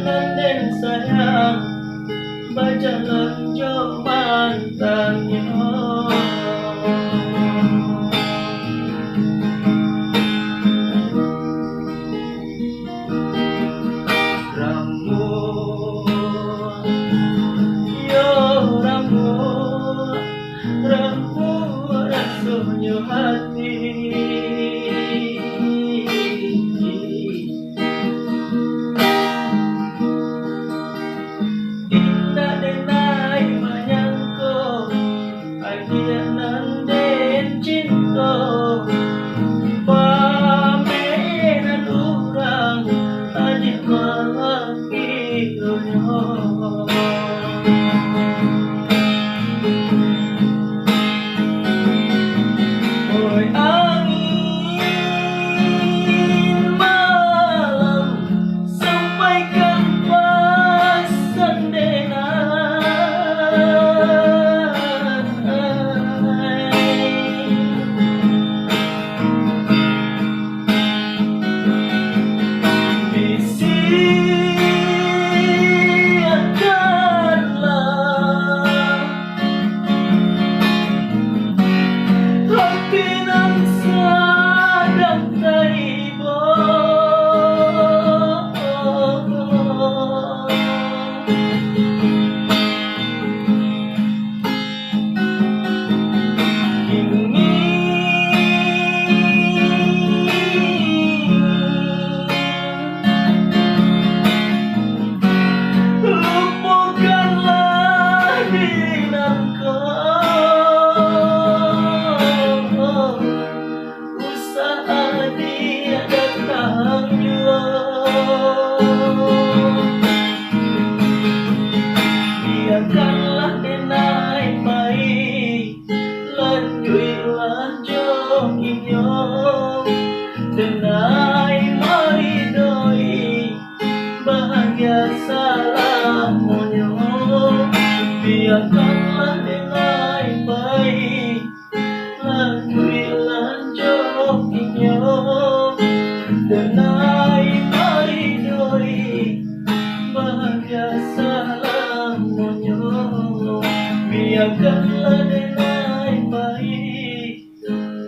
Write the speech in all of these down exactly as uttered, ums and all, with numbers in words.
Nan den sayang bajalan jo mantangnyo. Ramuah, yo ramuah, ramuah rasonyo hati. Indak den lai manyangko, adiak nan den cinto, pamenan urang, adiak malah kironyo. Oi angin malam, sampaikan pasan denai. Bisiakanlah hati nan sadang taibo. Kini lupokanlah diri nan ko, usah adiak datang juo. Biakanlah denai pai, lanjuiklah jo inyo. Denai maridoi bahagia salamonyo. Biakanlah denai pai, lanjuiklah jo inyo. Denai maridoi bahagia salamonyo. Biakanlah denai pai,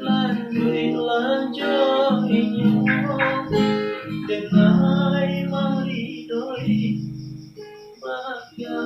lanjuiklah jo inyo. Denai maridoi bahagia